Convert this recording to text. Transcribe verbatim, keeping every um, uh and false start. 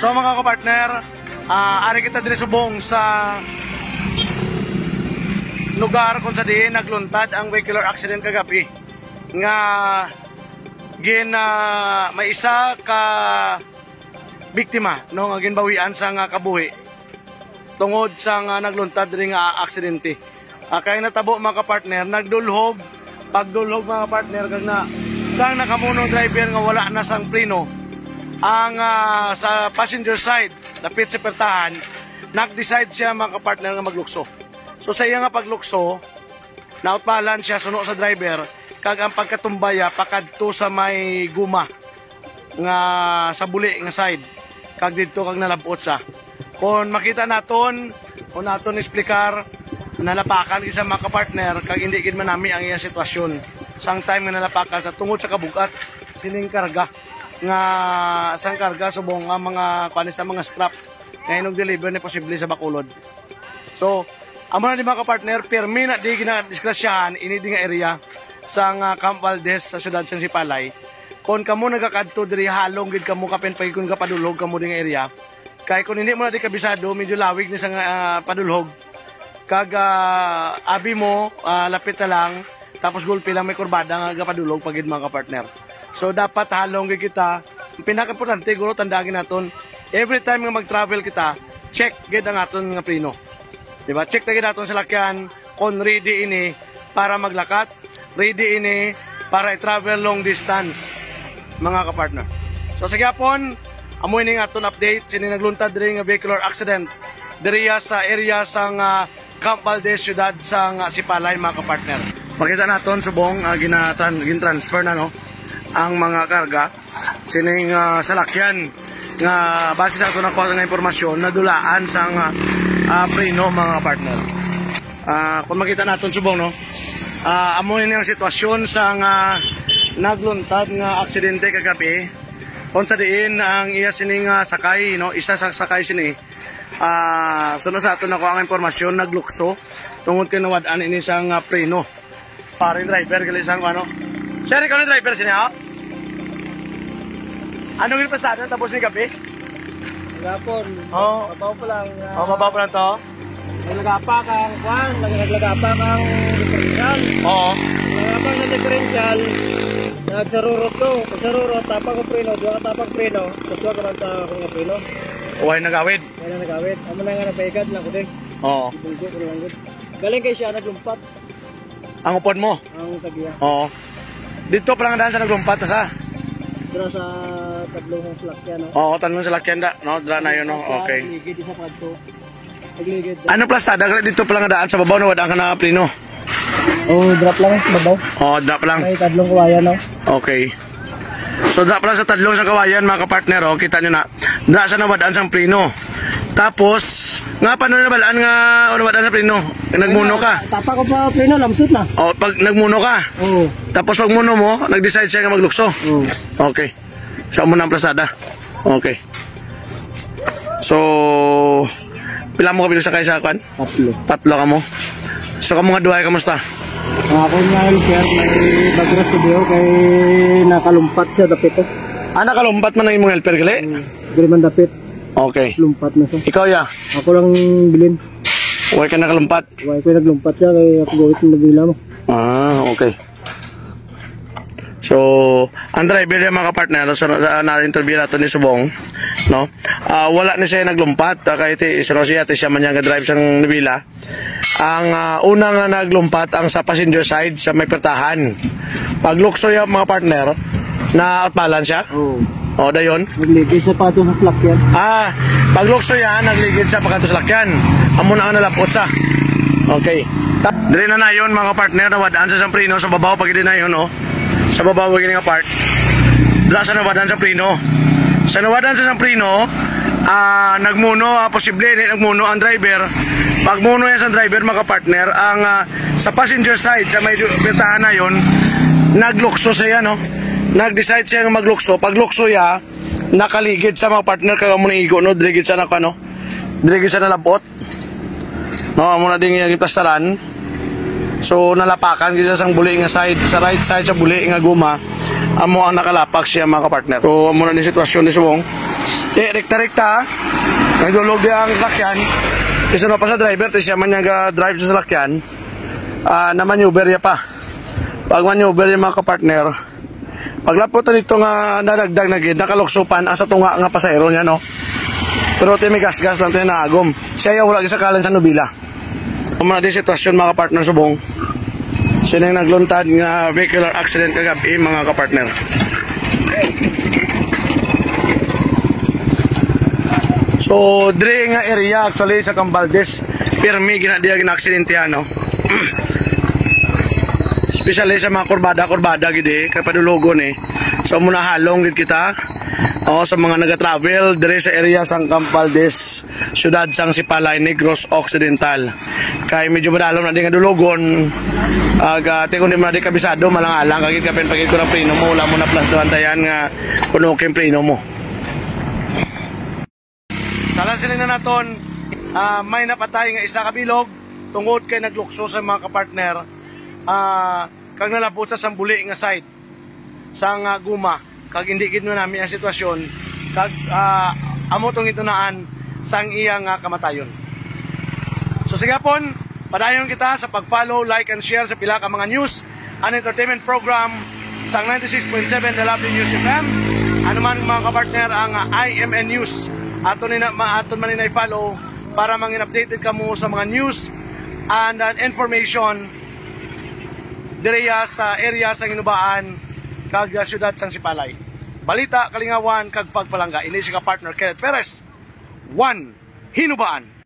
So, mga kapartner, ah, ari kita diri subong sa lugar kung sa diin nagluntad ang vehicular accident kagabi nga gin ah, may isa ka biktima, no, nga ginbawian sa nga kabuhi tungod sa nga nagluntad diri nga aksidente. Ah, kay natabo, mga kapartner, nagdulhog, pagdulhog, mga kapartner, kag na sang nakamunong driver nga wala na sang preno ang ah, sa passenger side, dapit sa pertahan, nag-decide siya, mga kapartner, nga maglukso. So sa iya nga paglukso, nautpalan siya suno sa driver, kag ang pagkatumbaya pakadto sa may guma nga sa buli nga side, kag didto kag nalabot sa. Kon makita naton, o naton explicar, nalapakan gid sa, mga kapartner, kag hindi gid manami ang iya sitwasyon sang time nga nalapakan sa tungod sa kabugat sining karga nga sang karga subong ang mga kuan sa mga scrap nga inong deliver ni posible sa Bacolod. So, amo na di, mga kapartner, pirmi na di ginadisgrasyahan ini di nga area sa nga Camp Valdez sa siyudad sang Sipalay. Kon kamo nagakadto diri, halong gid kamo kapin pa gid kon gapadulhog kamo di nga area. Kay kon hindi mo na di kabisado, medyo lawig ni sa nga ah, padulhog. Kag ah, abi mo, ah, lapit na lang, tapos gulpi lang may kurbada nga gapadulhog pa gid, mga kapartner. So dapat halong gid kita. Ang pinakaimportante guro tandaan naton, every time nga mag-travel kita, check gid ang aton nga preno. Di ba? Check ta gid aton salakyan kung ready ini para maglakat, ready ini para i-travel long distance, mga kapartner. So sa gyapon, amo ini nga aton update sini nagluntad diri nga vehicular accident diri sa area sang ah, Camp Valdez, siyudad sang ah, Sipalay, mga kapartner. Makita naton subong ah, ginatran- gin-transfer na, no, ang mga karga sining ah, salakyan nga base sa ato nakuha nga impormasyon, nadulaan sang ah, ah, preno, mga partner. Ah, kung makita naton subong, no, ah, amo ini ang sitwasyon sang ah, nagluntad nga aksidente kagabi, kung sa diin ang iya sining ah, sakay, no, isa sa sakay sini, ah, suno sa ato nakuha nga impormasyon, naglukso tungod kay nawad-an ini sang ah, preno. Paring driver gali sang ano. Sir, ikaw na driver sini, ha? Ano yung pasada tapos ni gabi? Gapon. Oo. Mabaw pa lang. Oh, baba pa lang to. Naglagapa kang kwan, nag- naglagapa kang differential. Oo. Naglagapa ng differential. Nagsarurot ko. Pagsarurot, tapang ko preno. Duha ka tapang preno. Kasuwa ka man sa akong preno. Uway nagawid. Kaya na nagawid. Amo na nga napahigad lang ko din. Oo. Ibulgo ko lang gud. Galing kay siya naglumpat Ang upod mo. Ang tagiya. Oo. Dito pa lang daan sa naglumpat sa. Dira sa tatlong salakyan, no? Oo, tanong sa lakyan da, no? Dra na yun, no? Okay. Ligid isa pa to. Pagligid. Ano plasada ka dito pa lang daan sa babaw na wala ka na preno? Oh, drop lang sa babaw. Oh, drop lang. May tatlong kawayan, no? Okay. So drop lang sa tadlong sa kawayan, mga kapartner, oh, kita nyo na. Dra sa nawadaan sang preno. Tapos, nga paano nabalaan nga o nawadaan sa preno? Nagmuno ka. Tapa ko pa preno, lamsot na. O, pag nagmuno ka. Oo. Tapos pag muno mo, nag-decide siya nga maglukso. Oo. Okay. Siya mo na ang plasada. Okay. So, pila mo kami sa kay sa kwan? Tatlo. Tatlo ka mo. So, kamo nga duhay, kamusta? Ang ako nga helper, may bagras ko diyo kay nakalumpat siya dapit ko. Ah, nakalumpat man ang imong helper, gali? Diri man dapit, Okay. lumpat na siya. Ikaw, ya? Ako lang bilin. Huwag ka nakalumpat. Why ko naglumpat siya kay ako gawit ng nabila mo. Ah, okay. So, ang driver niya, mga partner, so, na, na-interview nato ni Subong, no? Ah, wala ni siya naglumpat, ah, kay ti, si Rosie, ate siya man niya nga drive sang nabila. Ang ah, una nga naglumpat ang sa passenger side sa may pertahan. Paglukso ya, mga partner, na atpalan siya. Oo. O, dayon. Nagligid siya pa ito sa salakyan. Ah, paglukso ya, nagligid siya pagkadto sa lakyan. Amo na ang nalapot sa. Okay. Ta- Diri na nayon, mga partner, nawadaan sa sang preno sa babaw pag diri nayon, no. Sa babaw gini nga part. Dira sa nawadaan sa preno. Sa nawadaan sa sang preno, ah, nagmuno, ah, posible ni nagmuno ang driver. Pagmuno yan sa driver, mga partner, ang ah, sa passenger side sa may du- bitahan nayon, naglukso siya, no. Nag-decide siya nga maglukso. Paglukso ya, nakaligid sa, mga partner, kag amo na igo, no, diri gid sa naka, no, diri gid sa nalabot, no, amo na ding iyang giplastaran. So nalapakan gid siya sang buli nga side, sa right side sa buli nga guma, amo ang nakalapak siya, mga kapartner. So amo na ni sitwasyon ni Subong. Eh, rekta-rekta, ha? Nagdulog di ang salakyan. Isa na pa sa driver, ti siya man niya ga-drive sa salakyan. Ah, na-maneuver niya pa. Pag maneuver yung mga kapartner, paglapot na dito nga nadagdag na gid, nakaluksupan ang sa tunga nga pasahero niya, no? Pero ti may gasgas lang, ti naagom. Siya yung wala gisakalan sa nubila. Ang mga di sitwasyon, mga kapartner, subong. Sino yung nagluntad nga vehicular accident kagabi, mga kapartner? So, dre nga area actually sa Cambaldes, pirmi gina diya gina-aksidente, ano? Especially sa mga kurbada-kurbada gid eh, kay padulogon eh. So, muna halong gid kita. O, sa mga nagatravel dre sa area sang Cambaldes, siyudad sang Sipalay, Negros Occidental. Kay medyo madalom na di nga dulogon. Aga, ti kung di mo na di kabisado, malang-alang kagid kapin pagid ko ng preno mo, wala mo na plus duhan tayan nga kuno king preno mo. Sala sila na naton, ah, may napatay nga isa ka bilog tungod kay naglukso sa mga kapartner, ah, kag nalabot sa sambuli nga side sang, ah, guma, kag hindi gid nami ang sitwasyon, kag, ah, amo tong gitunaan sang iya nga kamatayon. So, sige pon, padayon kita sa pag-follow, like, and share sa pila ka mga news and entertainment program sang ninety-six point seven The Lovely News F M. Ano man, mga kapartner, ang, ah, I M N News, ato ni na, ma-, ato man ni na i-follow para mangin updated kamo sa mga news and, uh, information diriya sa area sa Hinubaan kag, uh, siyudad sang Sipalay. Balita, kalingawan, kag pagpalangga. Ini si ka-partner Kenneth Perez, One Hinubaan.